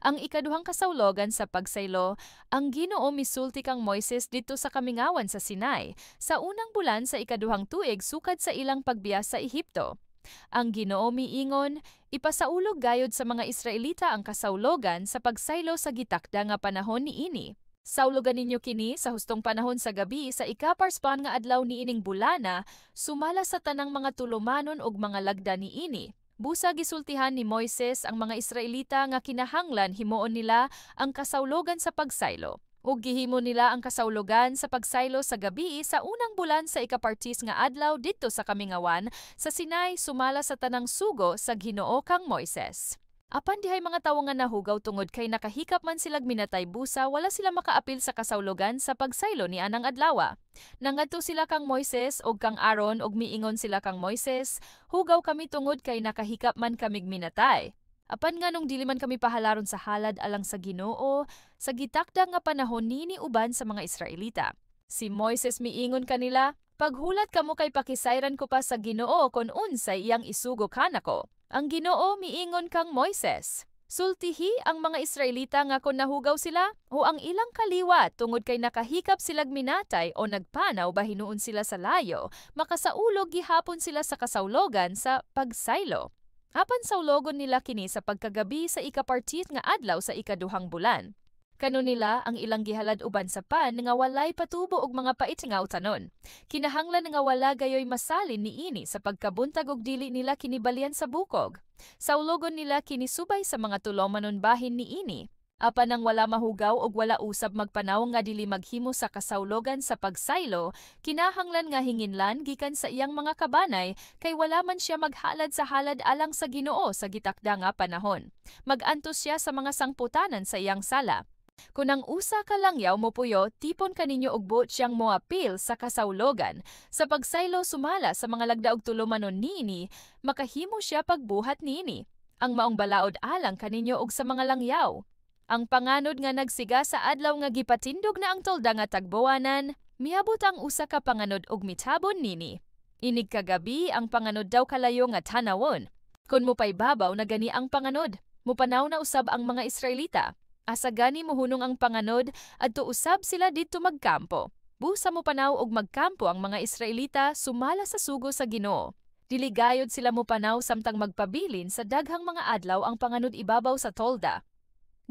Ang ikaduhang kasawlogan sa pagsaylo, ang Ginoo misulti kang Moises didto sa kamingawan sa Sinai, sa unang bulan sa ikaduhang tuig sukad sa ilang pagbiya sa Ehipto. Ang Ginoo miingon, "Ipasaulog gayod sa mga Israelita ang kasawlogan sa pagsaylo sa gitakda nga panahon niini. Sawlogan ninyo kini sa hustong panahon sa gabi sa ikaparspan nga adlaw niining bulana, sumala sa tanang mga tulumanon ug mga lagda niini." Busa gisultihan ni Moises ang mga Israelita nga kinahanglan himuon nila ang kasawlogan sa pagsaylo. Ug gihimo nila ang kasawlogan sa pagsaylo sa gabi sa unang bulan sa ikapartis nga adlaw didto sa kamingawan sa Sinai, sumala sa tanang sugo sa Ginoo kang Moises. Apan dihay mga tawo nga nahugaw tungod kay nakahikap man silag minatay, busa wala sila makaapil sa kasawlogan sa pagsaylo ni anang adlawa. Nangadto sila kang Moises og kang Aaron og miingon sila kang Moises, "Hugaw kami tungod kay nakahikap man kamig minatay. Apan nganong dili man kami pahalaron sa halad alang sa Ginoo sa gitakda nga panahon nini uban sa mga Israelita?" Si Moises miingon kanila, "Paghulat kamo kay pakisayran ko pa sa Ginoo kon unsay iyang isugo kanako." Ang Ginoo miingon kang Moises, "Sultihi ang mga Israelita nga kon nahugaw sila o ang ilang kaliwat tungod kay nakahikap silag minatay o nagpanaw bahinuon sila sa layo, makasaulog gihapon sila sa kasawlogan sa pagsaylo. Apan sawlogon nila kini sa pagkagabi sa ikapartit nga adlaw sa ikaduhang bulan. Kano nila ang ilang gihalad uban sa pan nga walay patubo og mga pait nga utanon. Kinahanglan nga wala gayoy masalin niini sa pagkabuntag og dili nila kinibalian sa bukog. Sawlogon nila kini subay sa mga tulomanon bahin niini. Apan ang wala mahugaw og wala usab magpanaw nga dili maghimo sa kasawlogan sa pagsaylo, kinahanglan nga hinginlan gikan sa iyang mga kabanay kay wala man siya maghalad sa halad alang sa Ginoo sa gitakda nga panahon. Magantos siya sa mga sangputanan sa iyang sala. Kung ang usa ka langyaw mopuyo, tipon kaninyo og buot siyang moapil sa kasawlogan sa pagsaylo sumala sa mga lagda og tulumanon niini, makahimo siya pagbuhat niini. Ang maong balaod alang kaninyo og sa mga langyaw. Ang panganod nga nagsiga sa adlaw nga gipatindog na ang tolda nga tagbuwanan, miabot ang usa ka panganod og mitabon nini. Inig kagabi ang panganod daw kalayo nga tanawon. Kon mopaybabaw na gani ang panganod, mupanaw na usab ang mga Israelita. Asa gani mohunong ang panganod, adto usab sila didto magkampo. Busa mopanaw og magkampo ang mga Israelita sumala sa sugo sa Ginoo. Dili gayod sila mopanaw samtang magpabilin sa daghang mga adlaw ang panganod ibabaw sa tolda.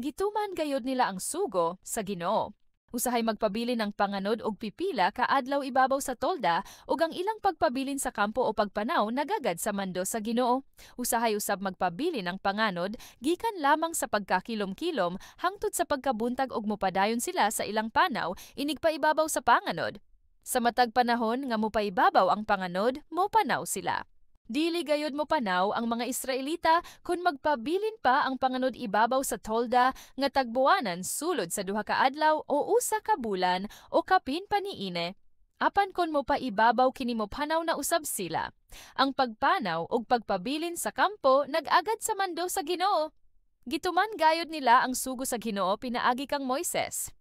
Gituman gayod nila ang sugo sa Ginoo. Usahay magpabilin ang panganod og pipila ka adlaw ibabaw sa tolda ug ang ilang pagpabilin sa kampo o pagpanaw nagagad sa mando sa Ginoo. Usahay usab magpabilin ang panganod gikan lamang sa pagkakilom-kilom hangtod sa pagkabuntag ug mopadayon sila sa ilang panaw inig paibabaw sa panganod. Sa matag panahon nga mopaibabaw ang panganod, mopanaw sila. Dili gayod mopanaw ang mga Israelita kun magpabilin pa ang panganod ibabaw sa tolda nga tagbuwanan sulod sa 2 ka adlaw o 1 ka bulan o kapin pa niini. Apan kon mopaibabaw kini, mopanaw na usab sila. Ang pagpanaw ug pagpabilin sa kampo nag-agad sa mando sa Ginoo. Gituman gayod nila ang sugo sa Ginoo pinaagi kang Moises.